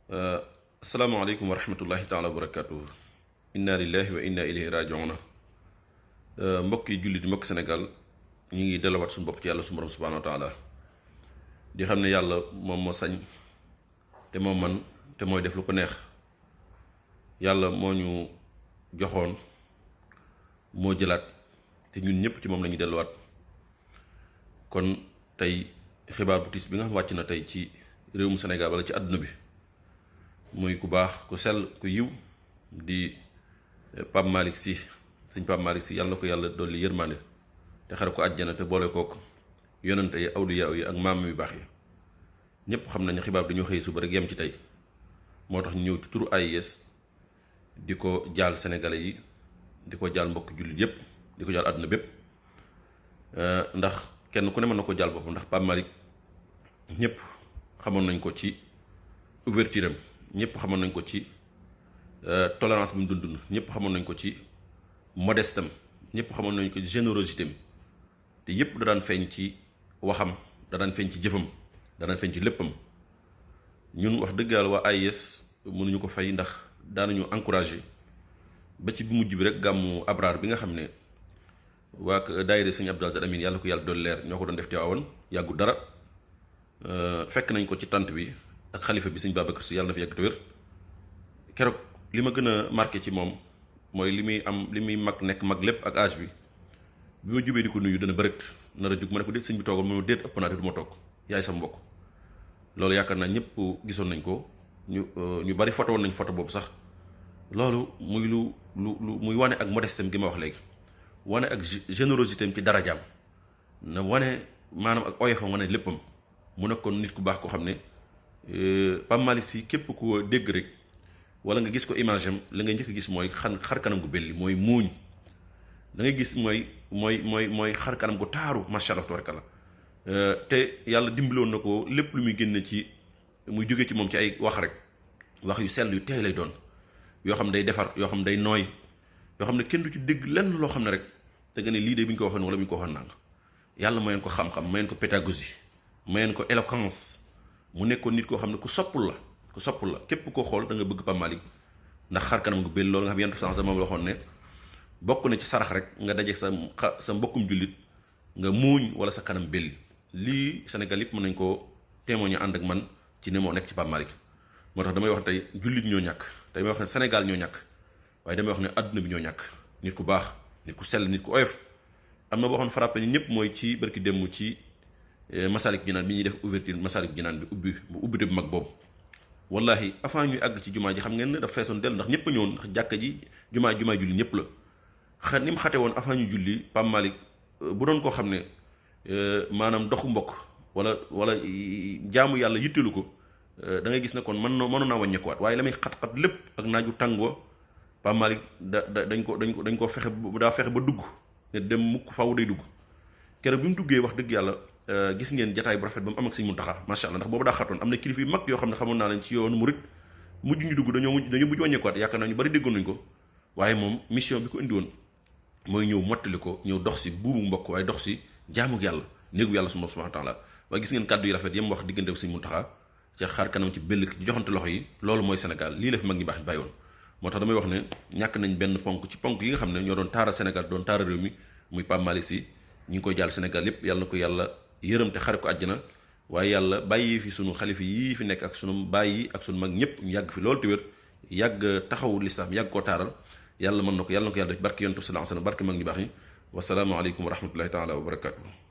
Uh, asalaamaaleykum wa rahmatullahi taala wa barakaatu. Inna lillahi wa inna ilayhi rajiuna. Mbokki jullit mbokki Sénégal ñu ngi delluwaat suñu bopp ci yàlla su borom subhanahu wa taala di xam ne yàlla moom moo sañ te moo man te mooy def lu ko neex. yàlla moo ñu joxoon moo jëlaat te ñun ñëpp ci moom la ñuy delluwaat. kon tey xibaar bu tiis bi nga xam wàcc na tey ci réewum Sénégal wala ci àdduna bi muy ku baax ku sell ku yiw di Pape Malick Sy, sëñ Pape Malick Sy yàlla na ko yàlla dolli yërmande te xare ko àjjana te boole kook yonante yi awliya yi ak maam yu baax yi. ñëpp xam nañu xibaar bi dañoo xëy suba rek yem ci tey moo tax ñu ñëw ci turu AIS di ko jaal sénégalais yi, di ko jaal mbokk jullit yépp, di ko jaal àdduna bépp. ndax kenn ku ne mën na ko jaal boppam ndax Pape Malick ñëpp xamoon nañ ko ci ouverture am, ñëpp xamoon nañ ko ci tolérance bi mu dund, ñëpp xamoon nañ ko ci modeste am, ñëpp xamoon nañ ko ci générosité am te yëpp da daan feeñ ci waxam, da daan feeñ ci jëfam, da daan feeñ ci léppam. ñun wax dëgg yàlla waa AIS mënuñu ko fay ndax daanañu encouragé ba ci bu mujj bi rek gàmmu Abraar bi nga xam ne waa daayira sëñ Abdou Aziz Amin yàlla ko yàlla doon leer ñoo ko doon def Tiwaawan yàggu dara. fekk nañ ko ci tant bi ak xalifa bi sëñ Babacar Sy yàlla na fi yàgg te wér. keroog li ma gën a marqué ci moom mooy li muy mag nekk mag lépp ak âge bi ma jubee di ko nuyu dana bërët nar a jug ma ne ko déet sëñ bi toogal ma déet ëpp naa te du ma toog yaay sa mbokk. loolu yaakaar naa ñëpp gisoon nañ ko, ñu bari photo woon nañ photo boobu sax. loolu muy lu muy wane ak modestem gi ma wax léegi, wane ak générosité am ci darajaam, na wane maanaam ak oyofam, wane léppam. mu nekkoon nit ku baax koo xam ne Pape Malick Sy képp ku dégg rek wala nga gis ko image am la ngay njëkk a gis mooy xar kanam gu belli, mooy muuñ. da ngay gis mooy xar kanam gu taaru macha allah tabarakallah. te yàlla dimbaloon na ko lépp lu muy génne ci muy jóge ci moom ci ay wax rek, wax yu sell yu teey lay doon, yoo xam ne day defar, yoo xam ne day nooy, yoo xam ne kenn du ci dégg lenn loo xam ne rek te nga ne lii de bi ñu ko waxoon wala bu ñu ko waxoon nang. yàlla mayeen ko xam-xam, mayeen ko pédagogie, mayeen ko éloquence. mu nekkoon nit koo xam ne ku soppul la képp koo xool da nga bëgg Pape Malick ndax xar kanam gu belli loolu nga xam yenn sens moom la waxoon ne bokk na ci sarax rek nga daje sa mbokkum jullit nga muuñ wala sa kanam belli. lii Sénégal yëpp mën nañ koo témoigner ànd ak man ci ne moo nekk ci Pape Malick. moo tax damay wax tey jullit ñoo ñàkk, damay wax ne Sénégal ñoo ñàkk, waaye damay wax ne adduna bi ñoo ñàkk. nit ku baax, nit ku sell, nit ku oyof. am na boo xam ne frappé ñi ñëpp mooy ci barki démb ci Masalik Jinaan bi ñuy def ouverture Masalik Jinaan bi ubbi bu mag boobu. wallahi avant ñuy àgg ci jumaa ji xam ngeen ne daf feesoon dellu ndax ñëpp a ñëwoon, ndax jàkka ji jumaa julli ñëpp la. ni mu xate woon avant ñu julli Pape Malick bu doon koo xam ne maanaam doxu mbokk wala jaamu yàlla yitteelu ko, da ngay gis ne kon mënoon naa wàññeekuwaat. waaye la muy xat-xat lépp ak naaju tàngoo Pape Malick dañ ko fexe ba dugg ne dem mukk faw day dugg. keroog bi mu duggee wax dëgg yàlla gis ngeen jataay bu rafet ba mu am ak Sëñ Muntaxa macha allah, ndax boobu daa xatoon. am na kilifa yu mag yoo xam ne xamoon naa leen ci yoonu murit mujj ñu dugg dañoo mujj wàññeekuwaat. yaakaar naa ñu bari déggoon nañ ko, waaye moom mission bi ko indi woon mooy ñëw mottali ko, ñëw dox si buumu mbokk, waaye dox si jaamu yàlla, néegu yàlla subhaanahu wa taala. waaye gis ngeen kàddu yu rafet yam wax diggante ak Sëñ Muntaxa ca xaar kanam ci bëll ci joxante loxo yi. loolu mooy Sénégal, lii la fi mag ñi baax ñu bàyyi woon. moo tax damay wax ne ñàkk nañ benn ponk ci ponk yi nga xam ne ñoo doon taara Sénégal, doon taara réew mi, muy Pape Malick Sy. ñu ngi koy jaal Sénégal yépp, yàlla na ko yàlla yërëm te xare ko àjjana. waaye yàlla bàyyi fi sunu xalifa yii fi nekk ak sunu bàyyi ak sunu mag ñëpp ñu yàgg fi loolu te wér, yàgg taxawu lislaam, yàgg koo taaral. yàlla mën na ko yàlla def barke yonent bi sallallahu alayhi wa sallam, barke mag ñu baax ñi. wasalaamu aleykum wa rahmatullahi taala wa barakatuh.